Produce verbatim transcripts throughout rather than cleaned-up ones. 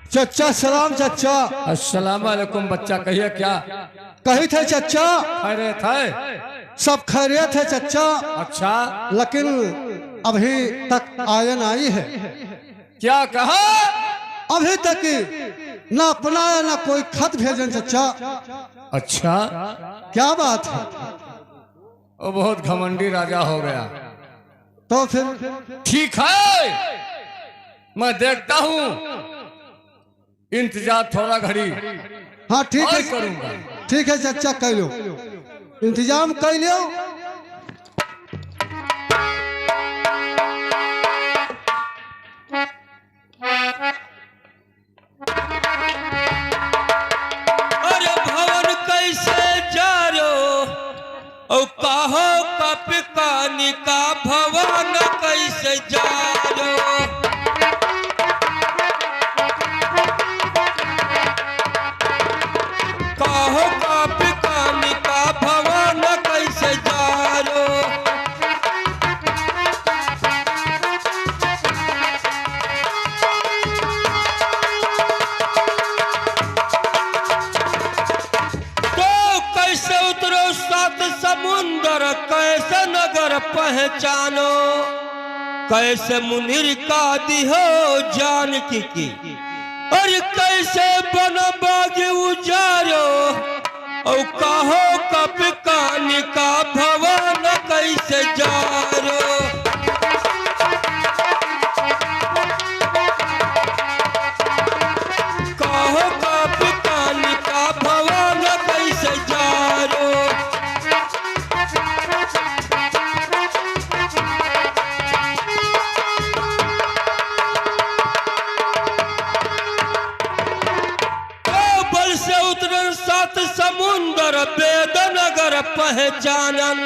चच्चा सलाम चच्चा। अस्सलाम वालेकुम बच्चा, कहिए क्या? कही थे चच्चा। खैरियत है? सब खैरियत है चच्चा। अच्छा। लेकिन अभी तक आयन आई है। क्या कहा? अभी तक ना अपना है, ना कोई खत भेजन चच्चा। अच्छा। क्या बात है? वो बहुत घमंडी राजा हो गया। तो फिर? ठीक है, मैं देखता हूँ, इंतजार थोड़ा घड़ी हाँ, ठीक और है। करूँगा। ठीक है चच्चा, कर लो, इंतजाम कर लो। अरे भवन कैसे जारो, औ काहो कप कानिका भवन कैसे जारो। काहो कप कानिका भवन कैसे जारो। तो कैसे उतरो सात समुंदर, कैसे नगर पहचानो, कैसे मुनिर का दिहो जानकी की, अरे कैसे बन बाग उजारो, औ काहो कप कानिका भवन कैसे जारो। काहो कप कानिका भवन कैसे जारो। ओ बल से उतरन सात समुंदर, वेद नगर पहचानन।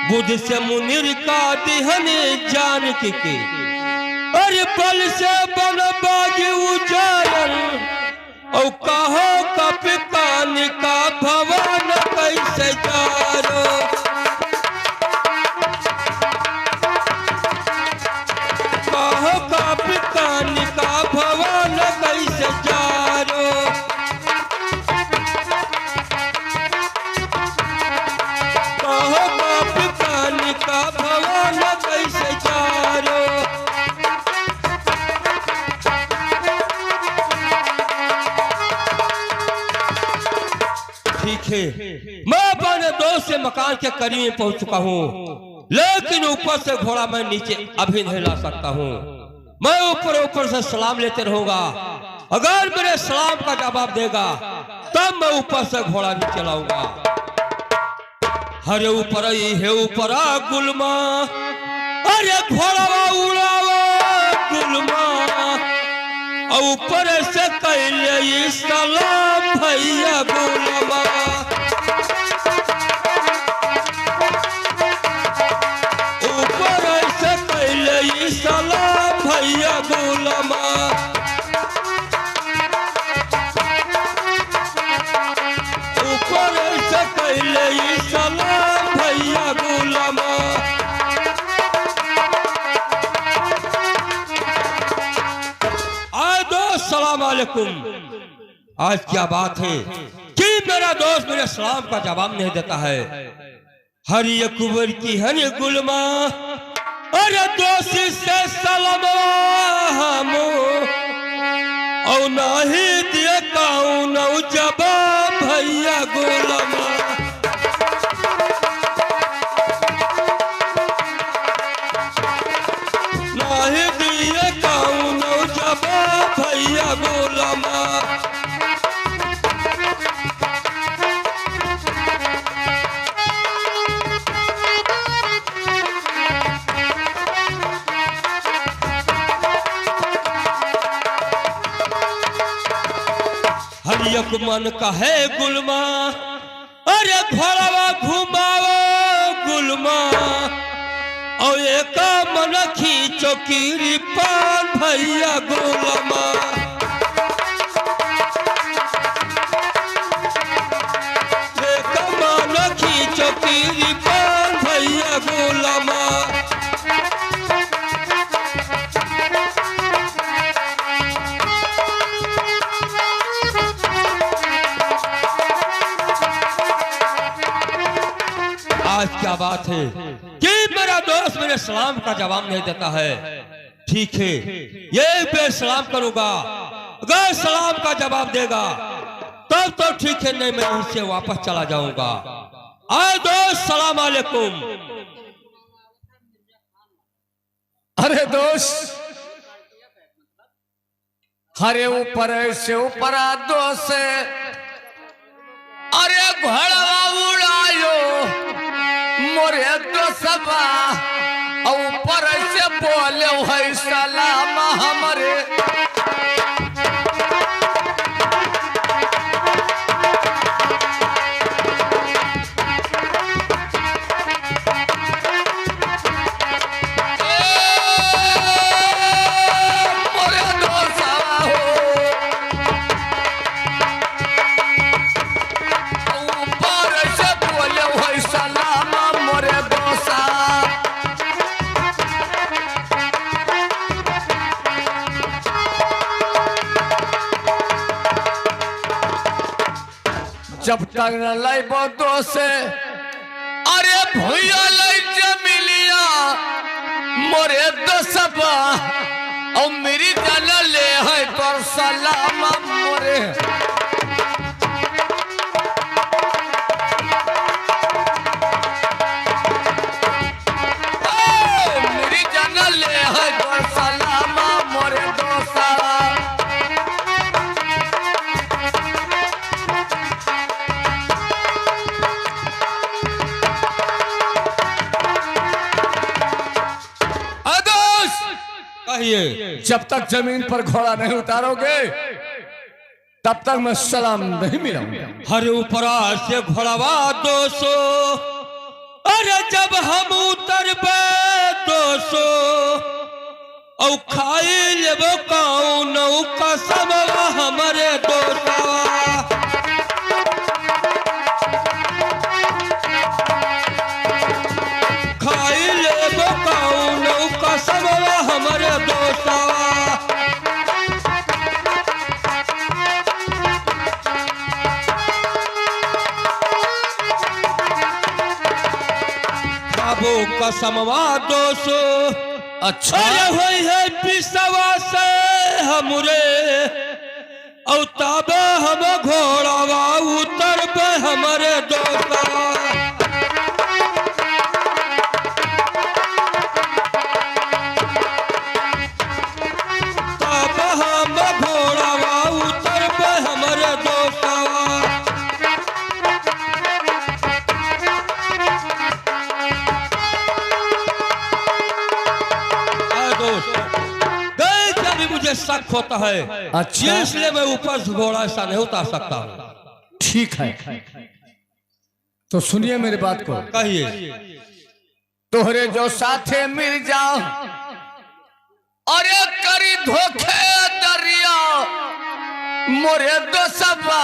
बुद्ध से मुनिर का दिहन जानकी के। अरे बल से बन बाग उजारन। औ काहो कप कानिका भवन कैसे जारो। काहो कप कानिका भवन कैसे जारो। काहो कप कानिका भवन कैसे जारो। ठीक है, मैं अपने दोस्त से मकान के करीब पहुंच चुका हूँ, लेकिन ऊपर से घोड़ा मैं नीचे अभी नहीं ला सकता हूँ। मैं ऊपर ऊपर से सलाम लेते रहूंगा। अगर मेरे सलाम का जवाब देगा, तब मैं ऊपर से घोड़ा नीचे लाऊंगा। हरे ऊपर ही है ऊपरा गुलमा, अरे घोड़वा उड़ावा गुलमा, और ऊपर से कैले ई सलाम भैया गुलमा। ऊपर से कैले ई सलाम भैया गुलमा। ऊपर से कैले ई सलाम भैया गुलमा। आए दोस्त, सलाम अलैकुम। आज क्या बात है कि मेरा दोस्त मेरे सलाम का जवाब नहीं देता है। हरि अकबर की हरि गुलमा, अरे दोस्त से सलाम हम, और नाही दिए काऊ नौ जवाब भैया गुलमा। नाही दिए काऊ नौ जवाब भैया गुलमा। हर एक मन कहे गुलमा, अरे घोड़वा घुमाओ गुलमा, और एक मन खींचो किरपान भैया गुलमा। एक मन खींचो किरपान भैया गुलमा। बात है कि मेरा दोस्त मेरे सलाम का जवाब नहीं देता है। ठीक है, ये पे सलाम करूंगा, अगर सलाम का जवाब देगा तब तो ठीक है, नहीं मैं यहीं से वापस चला जाऊंगा। आए दोस्त, सलाम अलैकुम। अरे दोस्त, अरे ऊपर से ऊपर दोस्त, अरे घोड़वा उड़ायो मोरे दोस्तवा, ऊपर से बोले है सलाम हमरे। जब तक न लइबो दोस्त, अरे भुइया लइ जमिलिया मोरे दोस्तवा, औ मेरी जान ले है तोर सलाम मोरे। ए, मेरी जान ले है तोर सलाम मोरे दोस्तवा। अदोस! कहिए। जब तक जमीन पर घोड़ा नहीं उतारोगे, तब तक मैं सलाम नहीं मिलाऊंगा। हर ऊपरा से घोड़वा दोसो, अरे जब हम उतरबे दोसो, औ खाई लेबो कौनो कसमवा हमरे दोस्तवा। खाई लेबो कौनो कसमवा हमरे दोस्तवा। खाबो कसमवा दोसो। अच्छा। अरे होई है पिसवा से हमरे, औ तब हम घोड़वा उतरबे हमरे दोस्तवा। तब हम घोड़वा उतरबे हमरे दोस्तवा। आ दोस्त, गए का भी मुझे शक होता है, अच्छा। इसलिए मैं ऊपर से घोड़ा ऐसा नहीं उतार सकता हूँ। ठीक है, तो सुनिए मेरी बात को। कहिए। तोहरे जो साथे मिर्जा, अरे करी धोखे दरिया, मोरे दोस्तवा,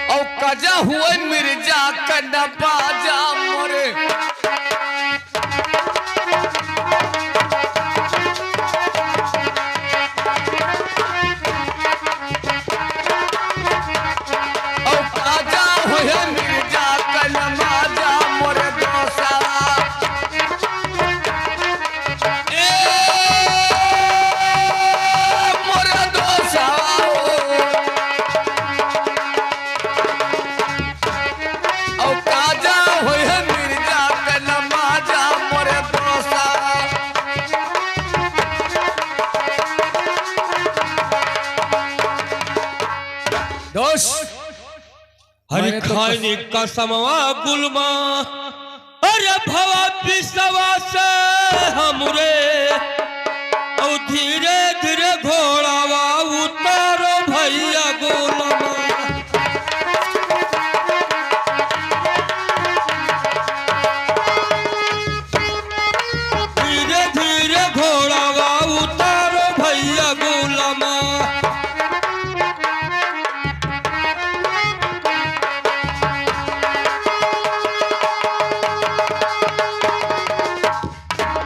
औ कजा हुए मिर्जा के नवाजा मोरे। औ ताजा हुए मिर्जा के नवाजा मोरे दोस्तवा। ए, मोरे दोस्तवा। औ ताजा होई है मिर्जा के नवाजा मोरे दोस्त। दोस्त, हरि मैंने तो खाइनी कसमवा गुलमा, अरे भवा पिसवा से हमरे, औ धीरे धीरे घोड़ावा उतारो भैया गुलमा। धीरे धीरे घोड़ावा उतारो भैया गुलमा।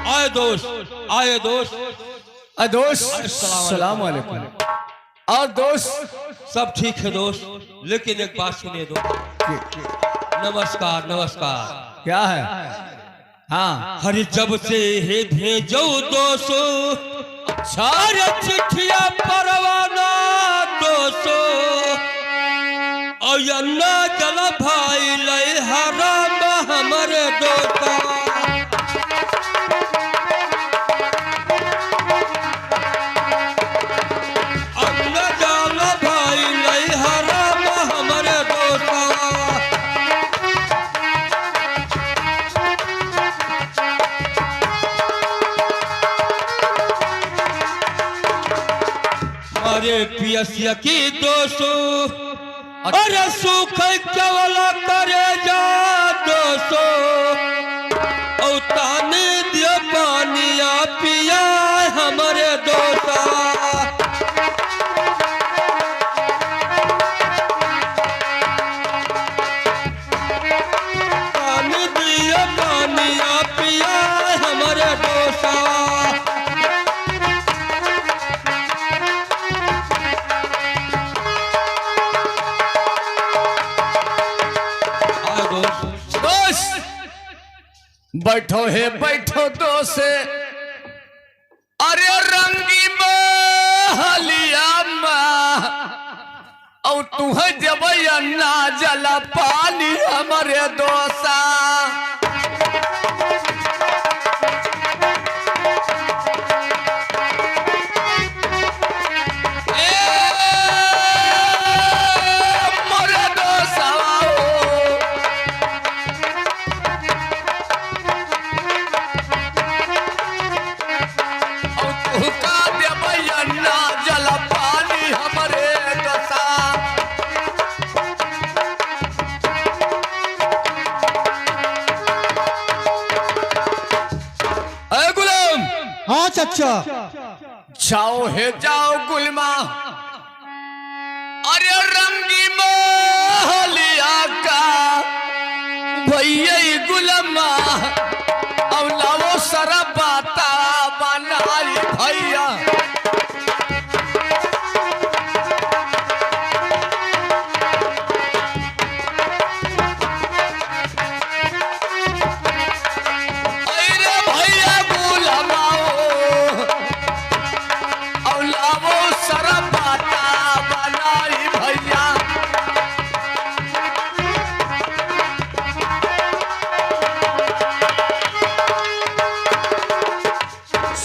आए दोस्त, आए दोस्त। आ दोस्त, अस्सलाम वालेकुम। सलाम वालेकुम। और दोस्त? सब ठीक है दोस्त, लेकिन एक बात सुनिए दोस्त। जी। नमस्कार, नमस्कार। क्या है? हाँ। हरि जब से हे भेजो दोसो, अच्छा। अरे चिट्ठिया परवाना दोसो, और अन्ना जल भाई लई हराम हमरे दोसा। अन्ना जल भाई लई हराम हमरे दोसा। अरे पियसिया की दोसो, अरे सूख केवल करे जा दोसो, औ तानी दियो पानिया पिया हमरे दोसा। पानी दियो, पानिया पिया हमरे दोसा। आओ दोस्त। दोस्त, बैठो हे, बैठो दोस्त। अरे रंगी महलिया मा, औ तुहैं देबै अन्ना जल पानी हमरे दोसा। ए मोरे दोसवा हो। औ तुहका देबै अन्ना जल पानी हमरे दोसा। ए गुलाम। हाँ चच्चा। जाओ हे जाओ गुलमा। अरे रंगी महलिया का भैया ई गुलमा, औ लावो सरबता बनाई भैया। अरे भैया गुलमा हो, औ लावो सरबता बनाई भैया।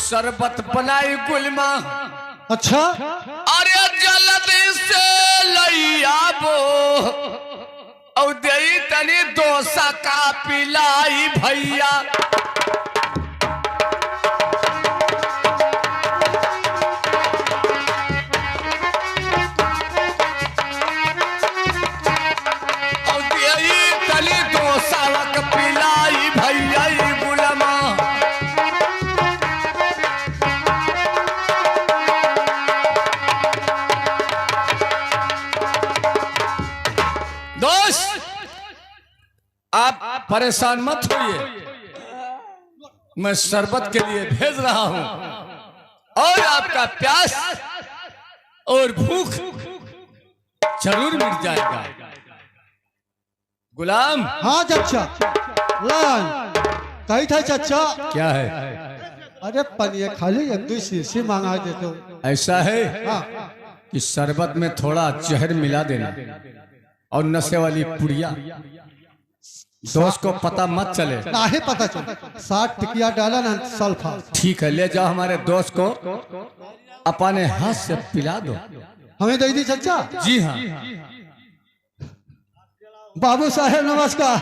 सरबत बनाई गुलमा। अच्छा। अरे जल्दी से लई आबो। औ देई तनी दोसा का पिलाई भैया। औ देई तनी दोसा का पिलाई भैया ई गुलमा। दोस्त, आप परेशान मत होइए, मैं शरबत के लिए भेज रहा हूं और आपका प्यास और भूख जरूर मिट जाएगा। गुलाम। हाँ चच्चा, ला आई। कही था चच्चा। क्या है? अरे पनिया खाली एक दो शीशी मंगा दे तो। ऐसा है हाँ। कि शरबत में थोड़ा जहर मिला देना। और नशे वाली पुड़िया दोस्त को पता मत चले। नाहीं पता चले। साठ टिकिया डाला ना सल्फा। ठीक है, ले जाओ हमारे दोस्त को अपने हाथ से पिला दो। हमें दे दी चच्चा। जी हाँ। बाबू साहेब नमस्कार।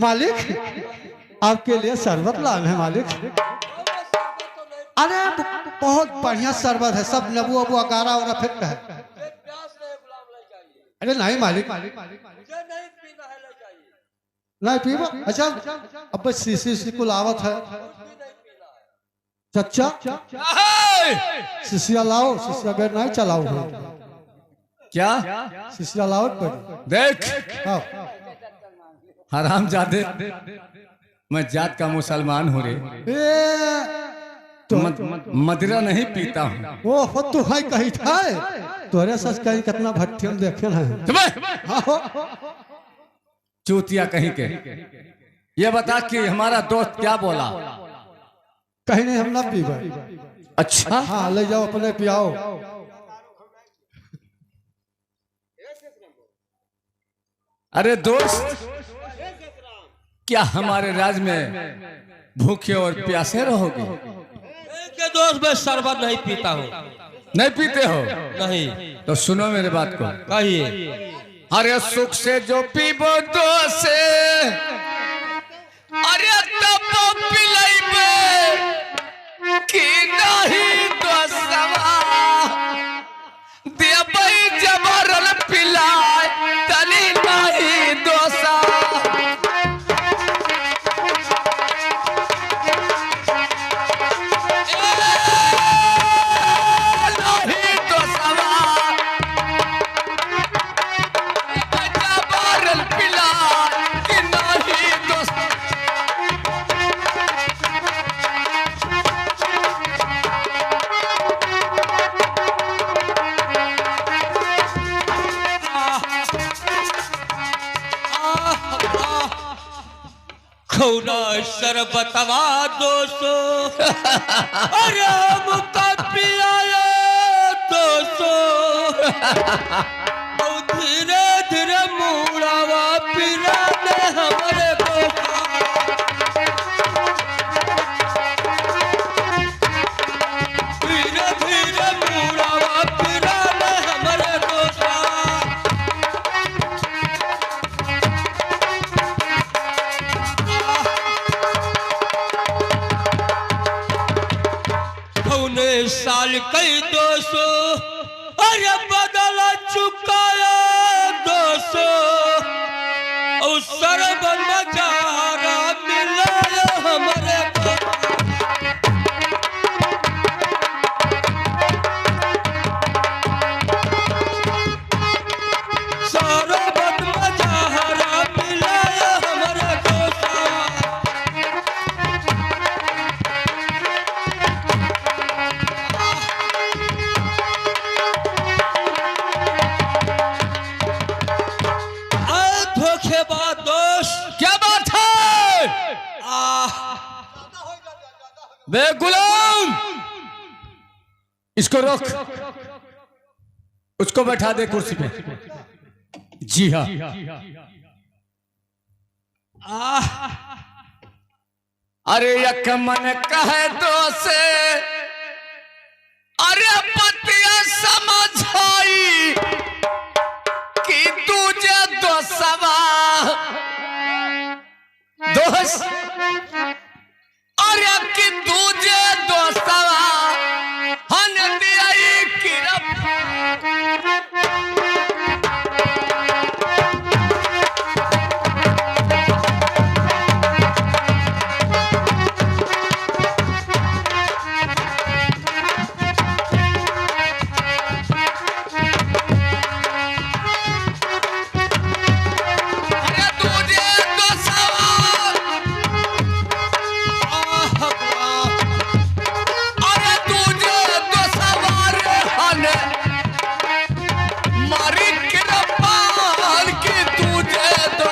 मालिक, आपके लिए शरबत लान है मालिक। अरे ब-, बहुत बढ़िया शरबत है, सब नींबू अबू अगारा वाला फेंक है। अरे नहीं मालिक, मुझे नहीं पीना है, ले जाइए। नहीं पीबा? अच्छा, अब बस शीशी शीशी कुल आवत है। कुछ भी नहीं पीना है। चच्चा, क्या है? शीशिया लाओ, शीशिया गैर नहीं चलाओ हो। क्या? शीशिया लाओ पर। देख, हाँ। हरामजादे, मैं जात का मुसलमान हूँ रे। ए, तो मद-, मदिरा नहीं पीता हूँ। ओहो, तू है कही था? तोरे सच कही कितना भट्टी हम देखे हैं। चुप बे। हाँ हो। चूतिया कहीं के। ये बता कि हमारा दोस्त क्या बोला? कहीं नहीं, हम ना पीबे। अच्छा? हाँ, ले जाओ, अपने पियाओ। अरे दोस्त, क्या हमारे राज में भूखे और प्यासे रहोगे? के दोस्त, मैं शरबत नहीं पीता हूँ। नहीं पीते हो? नहीं। तो सुनो मेरे बात को। कहिए। अरे सुख से जो पीबो दोस्त, अरे तब पिलैबे कि नहीं दोस्तवा? देबै जबरन पिलाए तनी नहीं दोसा। ए, नहीं दोसवा। देबै जबरन पिलाए कि नहीं दोसा। कौना शरबतवा दोसो, अरे हमका पियाया दोसो। और धीरे धीरे मुड़ावा पिराने हमरे दोसो। धीरे धीरे मुड़ावा पिराने हमरे दोसो। कौने साल कई दोसो, अरे बदल चुकाया दोसो, और सरबन मजारा मिलाया हमरे दोसो। सारा बदला जहरा पिलाया हमरे दोस्ता। आ धोखेबाज दोस्त। क्या बात है? आ। बे गुलाम, इसको रोक, उसको बैठा दे कुर्सी पे। जी हाँ। आह। अरे यक मन कहे दोसे, अरे पतिया समझाई कि तुझे दोसवा दोस्त, अरे कि तुझे दोस्तवा, हन दिया ई किरप। अरे तुझे दोसवा, अरे तुझे दोसवा रे हने, मारी कृपाल की तुझे दो।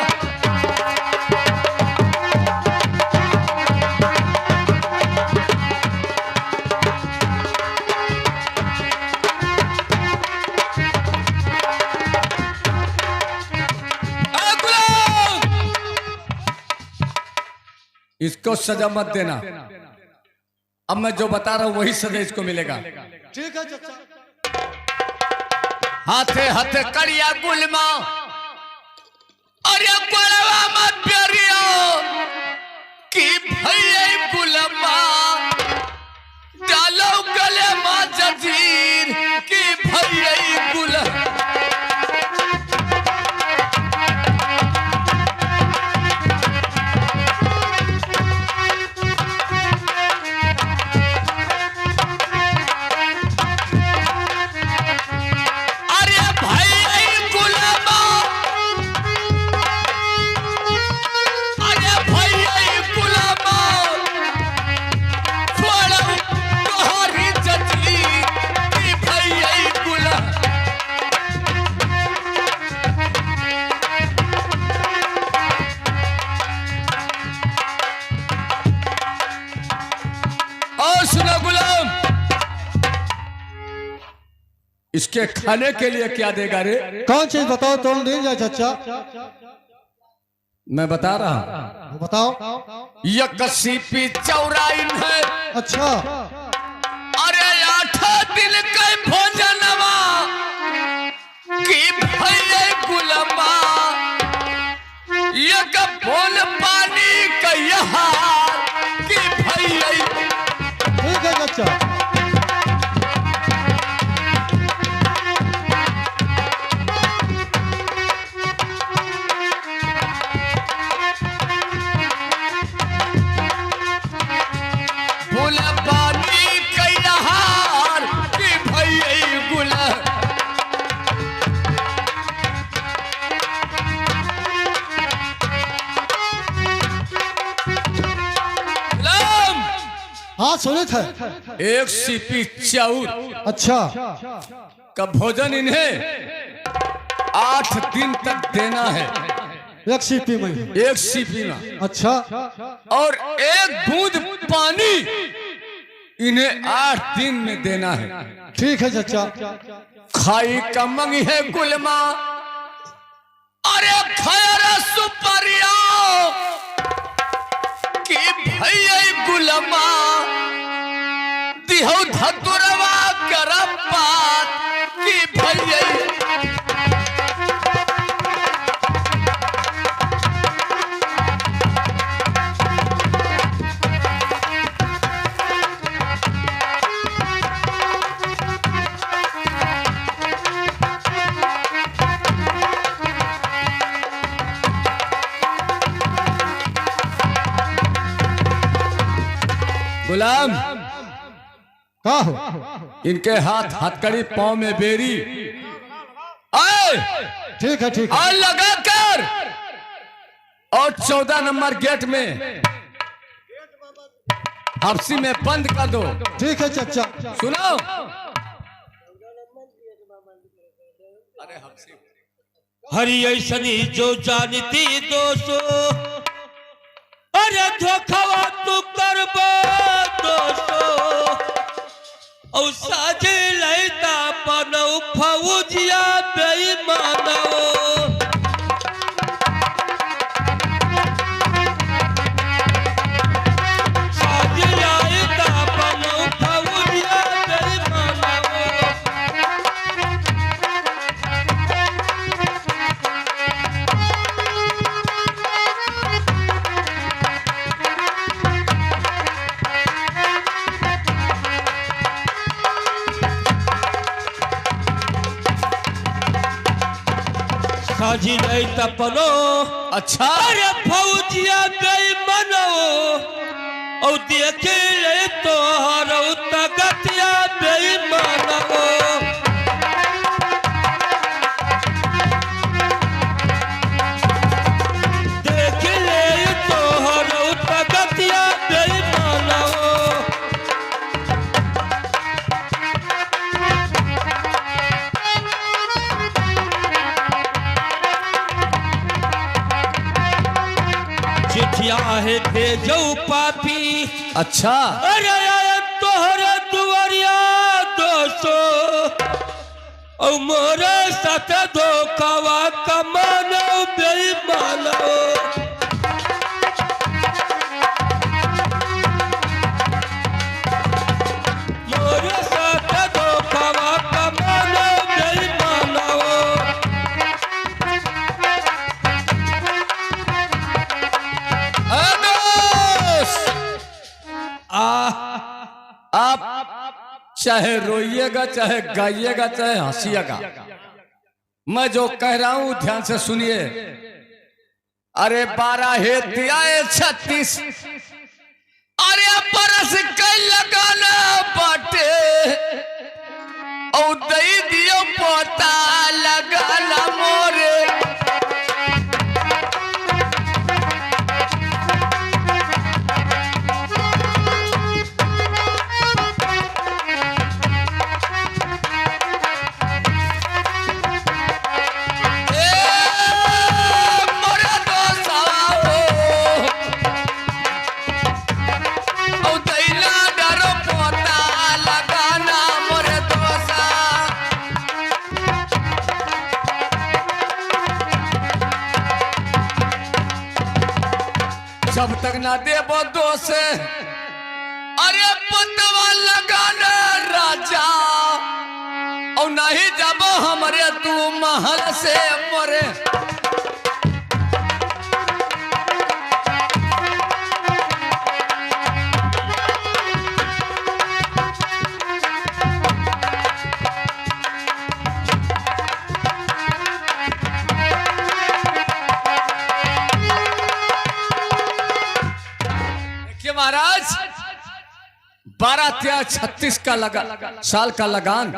ए गुलाम! इसको सजा मत देना। अब मैं जो बता रहा हूँ, वही सजा इसको मिलेगा। ठीक है चाचा। हाथे हाथे करिया गुलमा, अरे गोड़वा मत प्यारिया, कि भैया गुलमा, डालो गले मा जंजीर, कि भैया गुलमा। अरे भाई गुलामा, अरे भाई गुलामा, इसके खाने के लिए क्या देगा रे? कौन चीज बताओ, तोल दीन जाए चच्चा। मैं बता रहा हूँ। बताओ। एक सीपी चौराइन है। अच्छा। अरे आठ दिन के भोजनवा कि भैया गुलमा, एक बूंद पानी का यहाँ कि भैया। ठीक है चच्चा। फूल पानी कैलहार कि भैया गुल। गुलाम। हाँ, सुनित है। एक सीपी चाउर। अच्छा। का भोजन इन्हें आठ दिन तक देना है। एक सीपी में? एक सीपी में। अच्छा। और एक बूंद पानी इन्हें आठ दिन में देना है। ठीक है चच्चा। खाई का मंगिहैं गुलमा, अरे खैर सुपरिया कि भैया गुलमा, दिहौ धतुरवा करम पात कि भैया। गुलाम। का हो? इनके हाथ हथकड़ी, पाँव में बेड़ी। आए! ठीक है, ठीक है। और लगाकर और चौदह नंबर गेट में हफ्सी में बंद कर दो। ठीक है चच्चा। सुनो। अरे हफ्सी। हरि ऐसनी जो जानती दोषो, अरे धोखवा तू करबो दोषो। औ साजे लैता पनौ फौजिया बेईमानौ। साजे लैता पनौ फौजिया बेईमानौ। साझी नहीं तपनो। अच्छा। अरे फौजिया बेईमानो। औ देख ले तोहर तगतिया बेईमानवो। देख ले तोहर तगतिया बेईमानवो। चिट्ठिया है भेजौ पापी। अच्छा। अरे आए तोहरे दुआरिया दोषो, औ मोरे साथ धोखावा कमानो बेईमानो। मोरे साथ धोखावा कमानो बेईमानो। अबे! आ, आप चाहे रोइएगा, चाहे गाइएगा, चाहे हंसिएगा, मैं जो कह रहा हूं ध्यान से सुनिए। अरे बारह है तिया है छत्तीस, अरे बरस के लगाना बाटे, औ दई दियो पोता लगाना मोरे। ए, मोरे दोस्तवा हो। औ दैला डर ना देबो दोष, अरे पतवा लगाना राजा, और नहीं जाबो हमरे तू महल से मोरे। देखिए महाराज, बारह तेरह छत्तीस का लगा, साल का लगान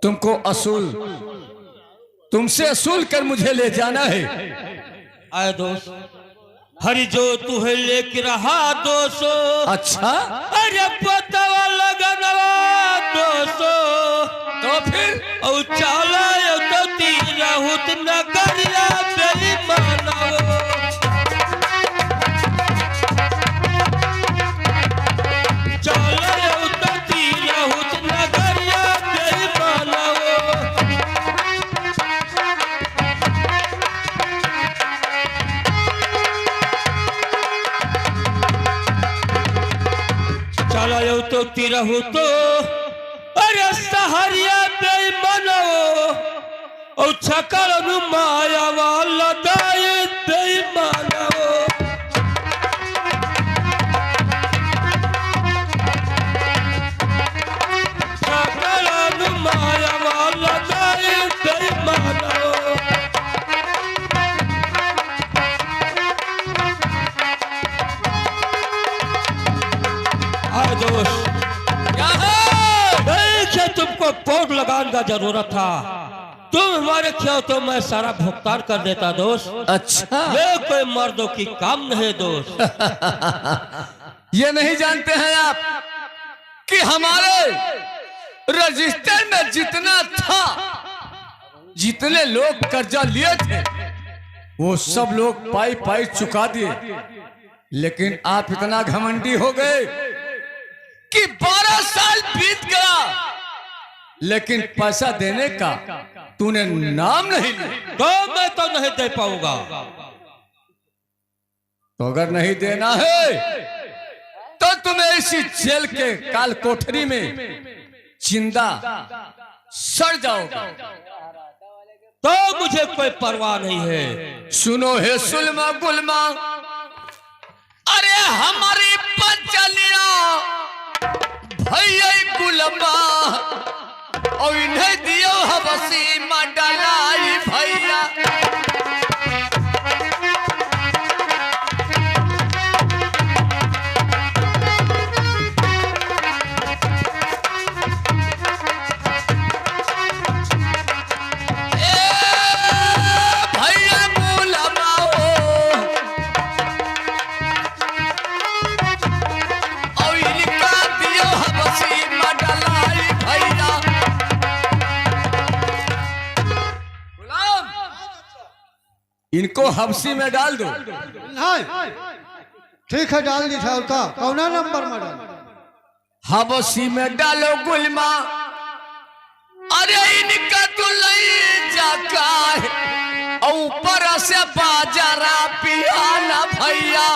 तुमको असूल, तुमसे असूल कर मुझे ले जाना है। आए दोस्त, हरि जो तू है लेके रहा दोस्त। अच्छा? अरे पतवा लगनवा दोस्त। तो फिर? औ चाला यो तो तीरा हुत नगरिया बेईमानवो। चाला यो तो तीरा हुत नगरिया बेईमानवो। चाला यो तो तिरहु तो, अरे सहरिया बेईमानो, ओ छकल नु माया वाला दाई बेईमानो। सकल माया वाला दाई बेईमानो। आए दोस्त, क्या है? नहीं कि तुमको पोट लगाने का जरूरत था, तुम हमारे खेतों में सारा भुगतान कर देता दोस्त। अच्छा। ये कोई मर्दों की काम नहीं दोस्त। ये नहीं जानते हैं आप कि हमारे रजिस्टर में जितना था, जितने लोग कर्जा लिए थे, वो सब लोग पाई पाई चुका दिए, लेकिन आप इतना घमंडी हो गए कि बारह साल बीत गया, लेकिन पैसा देने का तूने नाम नहीं लिया। तो मैं तो नहीं दे पाऊंगा। तो अगर नहीं देना है, तो तुम्हें इसी जेल के काल कोठरी में जिंदा सड़ जाओगे। तो मुझे कोई परवाह नहीं है। सुनो हे सुलमा गुलमा, अरे हमारी पचलिया भैया गुलमा, और इन्हें दियो हबसी में डलाई भैया। ए भैया गुलमा हो, और इनका दियो हबसी में डलाई भैया। गुलाम, इनको हबसी में डाल दो। नहीं, ठीक है, डाल दी था, और का, कौना नंबर में डाल? हबसी में डालो गुलमा, अरे इनका तू लई जा काहे, ऊपर से बाजारा पियाला भैया।